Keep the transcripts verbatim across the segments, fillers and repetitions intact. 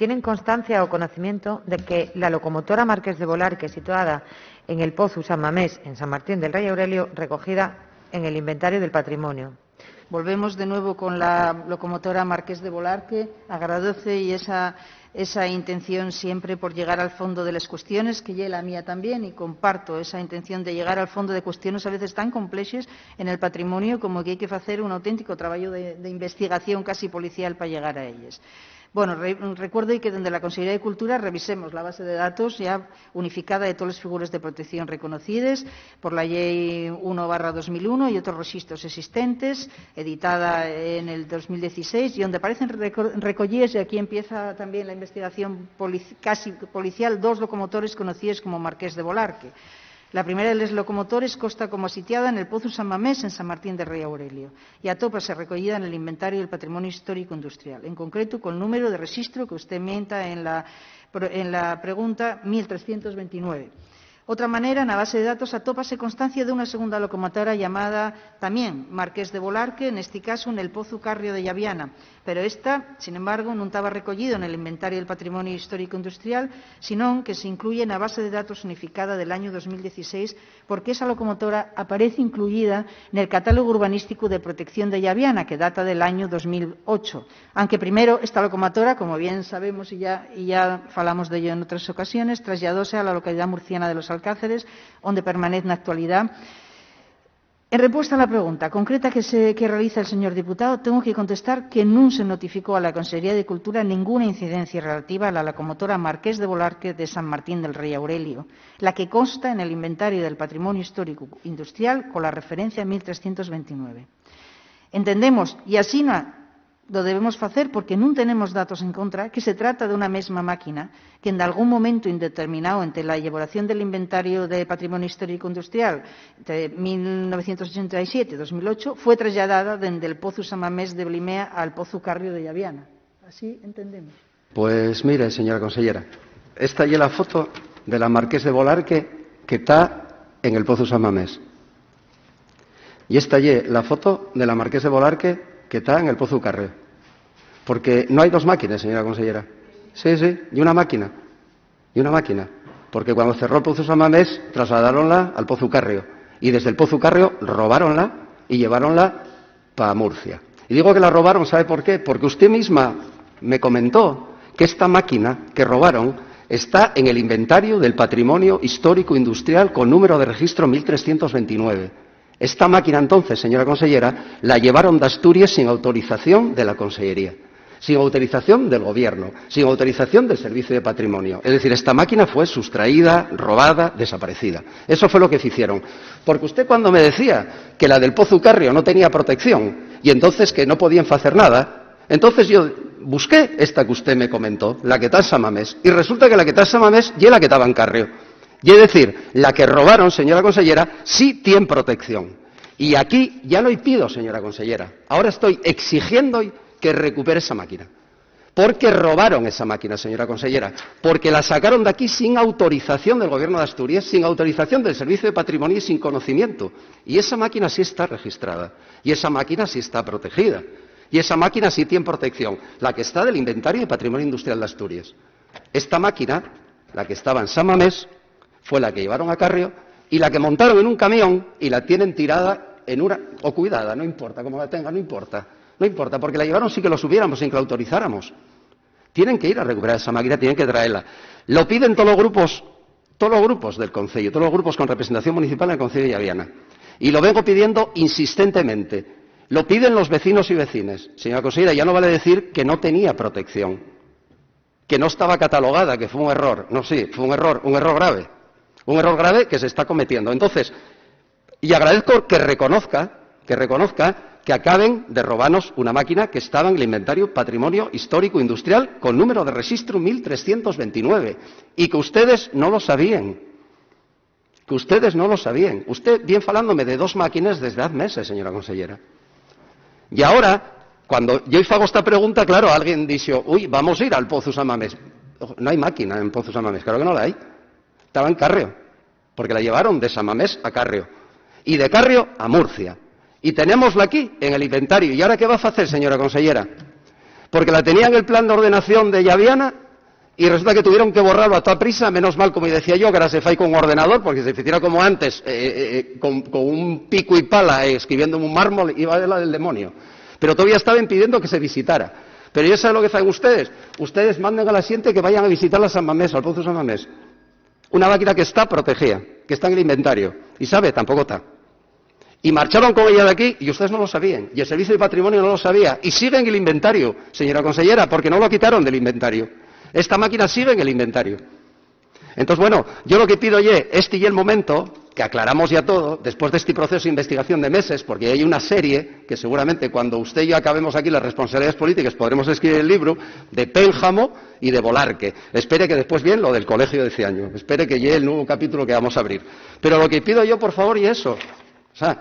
¿Tienen constancia o conocimiento de que la locomotora Marqués de Volarque, situada en el Pozu San Mamés, en San Martín del Rey Aurelio, recogida en el inventario del patrimonio? Volvemos de nuevo con la locomotora Marqués de Volarque. Agradece y esa, esa intención siempre por llegar al fondo de las cuestiones, que ye la mía también, y comparto esa intención de llegar al fondo de cuestiones a veces tan complexes en el patrimonio como que hay que hacer un auténtico trabajo de, de investigación casi policial para llegar a ellas. Bueno, re-, recuerdo que dende la Consellería de Cultura revisemos la base de datos ya unificada de todas las figuras de protección reconocidas por la Ley uno barra dos mil uno y otros registros existentes, editada en el dos mil dieciséis, y donde aparecen reco-, recollíes, y aquí empieza también la investigación polici-, casi policial, dos locomotores conocidos como Marqués de Volarque. La primera de les locomotores consta como sitiada en el Pozu San Mamés, en San Martín del Rey Aurelio, y atópase recollida en el inventario del patrimonio histórico industrial, en concreto col número de registro que usted mienta en la, en la pregunta mil trescientos veintinueve. Otra manera, na base de datos atópase constancia d'una segunda locomotora llamada tamién Marqués de Volarque, nesti casu nel Pozu Carrio de Llaviana, pero esta, sin embargo, nun taba recollido nel inventariu del patrimonio histórico industrial, sinón que se incluye na base de datos unificada del añu dos mil dieciséis, porque esa locomotora aparece incluida nel Catálogu Urbanístico de Protección de Llaviana, que data del añu dos mil ocho. Anque primero, esta locomotora, como bien sabemos y ya, y ya falamos d'ello en otras ocasiones, trasladóse a la localidá murciana de Los Alcáceres, onde permanez na actualidá. En respuesta a la pregunta concreta que se, que realiza el señor diputado, tengo que contestar que nun se notificó a la Consellería de Cultura ninguna incidencia relativa a la locomotora Marqués de Volarque de San Martín del Rey Aurelio, la que consta en el inventario del patrimonio histórico industrial con la referencia mil trescientos veintinueve. Entendemos, y asina lo debemos facer porque nun tenemos datos en contra, que se trata d'una mesma máquina que, en dalgún momentu indeterminao, ente la elaboración del inventariu de patrimonio histórico industrial de mil novecientos ochenta y siete y dos mil ocho, fue trasladada dende el Pozu San Mamés de Blimea al Pozu Carrio de Llaviana. Así entendemos. Pues mire, señora consellera, esta ye la foto de la Marqués de Volarque que ta en el Pozu San Mamés. Y esta ye la foto de la Marqués de Volarque que ta en el Pozu Carrio. Porque no hai dos máquines, señora consellera. Sí, sí, y una máquina. Y una máquina. Porque cuando cerró el Pozu San Mamés, trasladáronla al Pozu Carrio. Y desde el Pozu Carrio robáronla y lleváronla pa Murcia. Y digo que la robaron, ¿sabe por qué? Porque usted misma me comentó que esta máquina que robaron está en el inventario del patrimonio histórico industrial con número de registro mil trescientos veintinueve. Esta máquina entonces, señora consellera, la llevaron d'Asturies sin autorización de la Consellería, sin autorización del Gobierno, sin autorización del Servicio de Patrimonio. Es decir, esta máquina fue sustraída, robada, desaparecida. Eso fue lo que hicieron. Porque usted, cuando me decía que la del Pozu Carrio no tenía protección y entonces que no podían facer nada, entonces yo busqué esta que usted me comentó, la que ta en San Mamés, y resulta que la que ta en San Mamés ye la que taba en Carrio. Y es decir, la que robaron, señora consellera, sí tiene protección. Y aquí ya no pido, señora consellera, ahora estoy exigiendo que recupere esa máquina. Porque robaron esa máquina, señora consellera, porque la sacaron de aquí sin autorización del Gobierno de Asturias, sin autorización del Servicio de Patrimonio y sin conocimiento. Y esa máquina sí está registrada, y esa máquina sí está protegida, y esa máquina sí tiene protección, la que está del inventario de patrimonio industrial de Asturias. Esta máquina, la que estaba en San Mamés, fue la que llevaron a Carrio y la que montaron en un camión y la tienen tirada en una, o cuidada, no importa, como la tenga, no importa, no importa, porque la llevaron sin que lo supiéramos, sin que la autorizáramos. Tienen que ir a recuperar esa máquina, tienen que traerla. Lo piden todos los grupos, todos los grupos del Concello, todos los grupos con representación municipal en el Concello de Llaviana. Y lo vengo pidiendo insistentemente. Lo piden los vecinos y vecinas. Señora consellera, ya no vale decir que no tenía protección, que no estaba catalogada, que fue un error. No, sí, fue un error, un error grave. Un error grave que se está cometiendo. Entonces, y agradezco que reconozca, que reconozca que acaben de robanos una máquina que estaba en el inventario patrimonio histórico industrial con número de registro mil trescientos veintinueve y que ustedes no lo sabían. Que ustedes no lo sabían. Usted viene falándome de dos máquines desde hace meses, señora consellera. Y ahora, cuando yo fago esta pregunta, claro, alguien dice, "Uy, vamos a ir al Pozo San Mamés". No hay máquina en Pozo San Mamés, claro que no la hay. Estaba en Carrio, porque la llevaron de San Mamés a Carrio, y de Carrio a Murcia. Y tenémosla aquí, en el inventario. ¿Y ahora qué va a hacer, señora consellera? Porque la tenía en el plan de ordenación de Llaviana, Y resulta que tuvieron que borralo a toda prisa, menos mal, como decía yo, que ahora se fai con ordenador, porque si se hiciera como antes, eh, eh, eh, con, con un pico y pala, eh, escribiendo en un mármol, iba a la del demonio. Pero todavía estaban pidiendo que se visitara. Pero ¿ya saben lo que hacen ustedes? Ustedes mandan a la gente que vayan a visitar la San Mamés, al Pozo San Mamés. Una máquina que está protegida, que está en el inventario. ¿Y sabe? Tampoco está. Y marcharon con ella de aquí y ustedes no lo sabían. Y el Servicio de Patrimonio no lo sabía. Y sigue en el inventario, señora consellera, porque no lo quitaron del inventario. Esta máquina sigue en el inventario. Entonces, bueno, yo lo que pido ye, este y el momento, que aclaramos ya todo, después de este proceso de investigación de meses, porque hay una serie que seguramente cuando usted y yo acabemos aquí las responsabilidades políticas podremos escribir el libro de Pénjamo y de Volarque. Espere que después viene lo del colegio de Ciaño. Espere que llegue el nuevo capítulo que vamos a abrir. Pero lo que pido yo, por favor, y eso, o sea,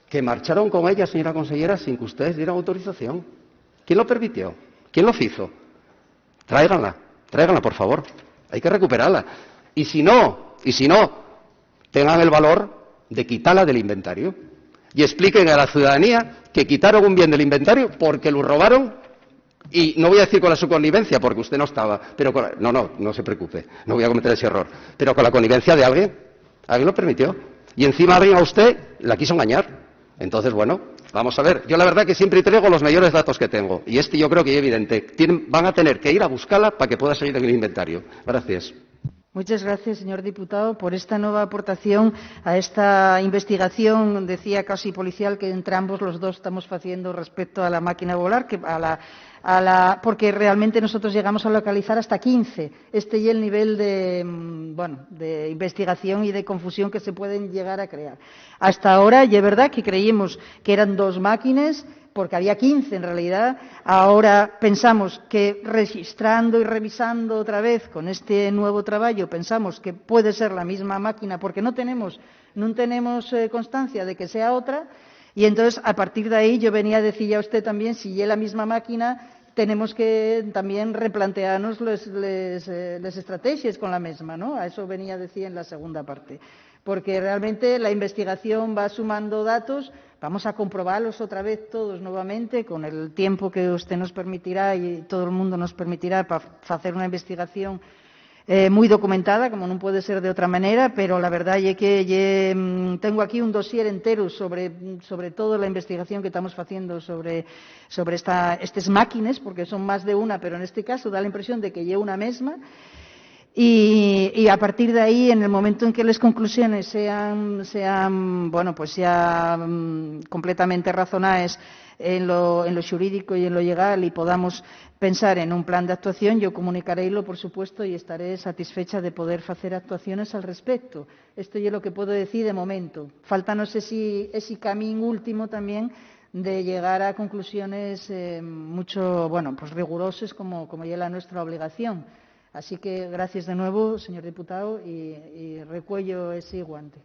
que marcharon con ella, señora consellera, sin que ustedes dieran autorización. ¿Quién lo permitió? ¿Quién lo hizo? Tráiganla, tráiganla, por favor. Hay que recuperarla. Y si no, y si no, tengan el valor de quitarla del inventario y expliquen a la ciudadanía que quitaron un bien del inventario porque lo robaron, y no voy a decir con la su connivencia, porque usted no estaba, pero con la, no, no, no se preocupe, no voy a cometer ese error, pero con la connivencia de alguien, alguien lo permitió. Y encima alguien a usted la quiso engañar. Entonces, bueno, vamos a ver. Yo la verdad que siempre traigo los mejores datos que tengo. Y este yo creo que es evidente. Tienen, van a tener que ir a buscarla para que pueda salir del inventario. Gracias. Muchas gracias, señor diputado, por esta nueva aportación a esta investigación, decía, casi policial, que entre ambos los dos estamos haciendo respecto a la máquina Volar, que a la, a la, porque realmente nosotros llegamos a localizar hasta quince. Este y el nivel de, mm, bueno, de investigación y de confusión que se pueden llegar a crear. Hasta ahora, y es verdad que creímos que eran dos máquinas, porque había quince en realidad. Ahora pensamos que, registrando y revisando otra vez con este nuevo trabajo, pensamos que puede ser la misma máquina, porque no tenemos, no tenemos eh, constancia de que sea otra. Y entonces, a partir de ahí, yo venía a decir a usted también, si es la misma máquina, tenemos que también replantearnos les, les, eh, les estrategias con la misma, ¿no? A eso venía a decir en la segunda parte. Porque realmente la investigación va sumando datos, vamos a comprobarlos otra vez todos nuevamente con el tiempo que usted nos permitirá y todo el mundo nos permitirá para hacer una investigación eh, muy documentada, como no puede ser de otra manera, pero la verdad es que ye, mm, tengo aquí un dossier entero sobre, sobre toda la investigación que estamos haciendo sobre, sobre esta, estas máquinas, porque son más de una, pero en este caso da la impresión de que lleva una misma. Y, y, a partir de ahí, en el momento en que las conclusiones sean, sean bueno, pues ya mm, completamente razonadas en lo, en lo jurídico y en lo legal y podamos pensar en un plan de actuación, yo comunicarélo, por supuesto, y estaré satisfecha de poder hacer actuaciones al respecto. Esto es lo que puedo decir de momento. Falta, no sé si ese camino último también de llegar a conclusiones eh, mucho, bueno, pues rigurosas como, como ya la nuestra obligación. Así que gracias de nuevo, señor diputado, y, y recuello ese guante.